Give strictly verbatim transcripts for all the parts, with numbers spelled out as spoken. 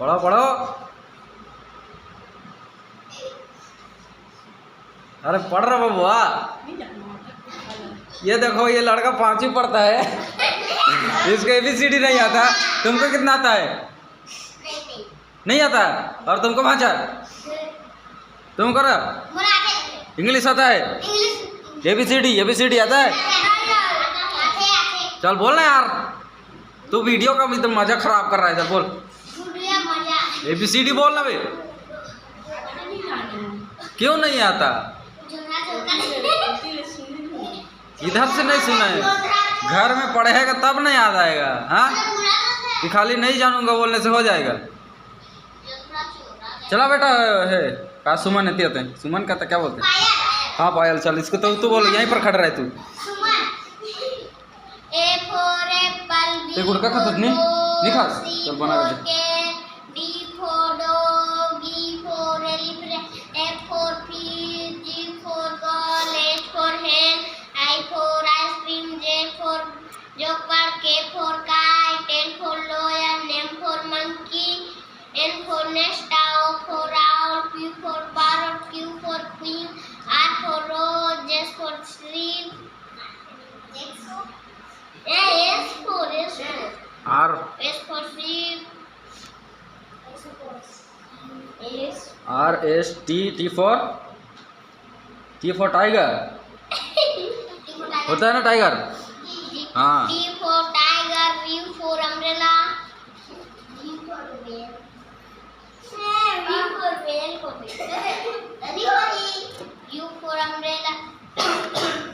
पढ़ो, पढ़ो। अरे पढ़ रहा बबुआ। ये देखो, ये लड़का पांचवी पढ़ता है, इसको एबीसीडी नहीं आता। तुमको कितना आता है? नहीं आता। और तुमको भांचा? तुम करो। इंग्लिश आता है? एबीसीडी, एबीसीडी आता है? चल बोल ना यार, तू वीडियो का भी तो मजा खराब कर रहा है। चल बोल। एबीसीडी बोल ना बे। क्यों नहीं आता? इधर से नहीं सुना है, घर में पढ़ेगा तब ना याद आएगा। हाँ, कि खाली नहीं जानूंगा बोलने से हो जाएगा। चला बेटा, है का सुमन है, तिया ते सुमन का तो क्या बोलते हैं? हाँ पायल, चल इसको तो तू बोल, यहीं पर खड़ा रहे तू। A for apple, B ते गुड़का खा for तुझने? नहीं खा? चल बना के दे। D for dog, E for elephant, F for fish, G for girl, H for hen, I for ice cream, J for joker, K for kite, L for lion, M for monkey, N for nest, O for owl, P for parrot, Q for queen, R for rose, S for sleep, S for, S for, R, S for sheep, S, R, S, T, T for, T for tiger। होता है ना tiger? हाँ। T for tiger, U for umbrella, V for whale, V for whale को, U for umbrella,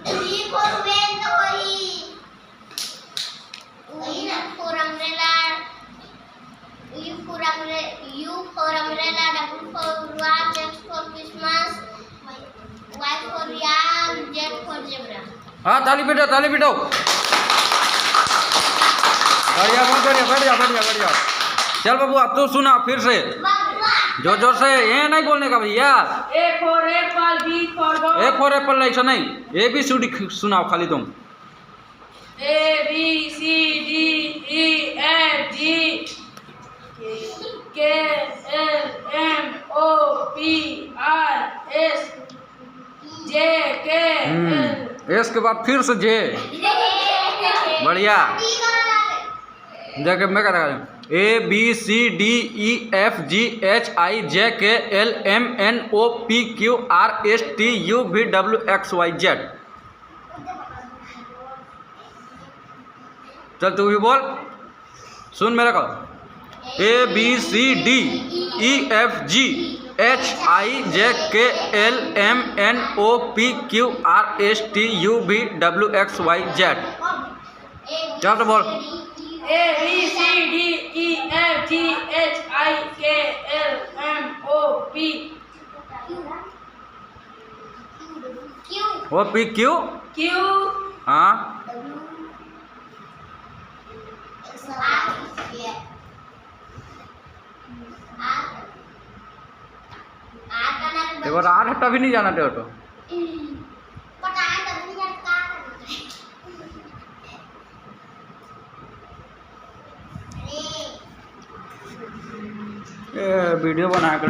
V for whale तो वही। U for umbrella, U for umbre-, U for umbrella, W for watch, X for Christmas, Y for yak, Z for zebra। हाँ, ताली पीटो, ताली पीटो। बढ़िया, बहुत बढ़िया, बढ़िया, बढ़िया, बढ़िया। चल बाबू, अब तू सुना फिर से, जोर जोर से। ये नहीं बोलने का भैया। A for apple, B for ball। A for apple नहीं, ऐसा नहीं, एबीसीडी सुनाओ खाली तुम। A B C D E F G K L M O P R S J K L। Hmm, S के बाद फिर से जे। बढ़िया। देख, मैं कहता हूँ, A B C D E F G H I J K L M N O P Q R S T U V W X Y Z। चल, तू भी बोल, सुन मेरे को। A B C D E F G H I J K L M N O P Q R S T U V W X Y Z। चल तो बोल। A B C D E F G H I K L M O P। वो पी Q. Q. हाँ। एक बार आठ हफ्ता भी नहीं जाना दे ऑटो। ए, वीडियो बना के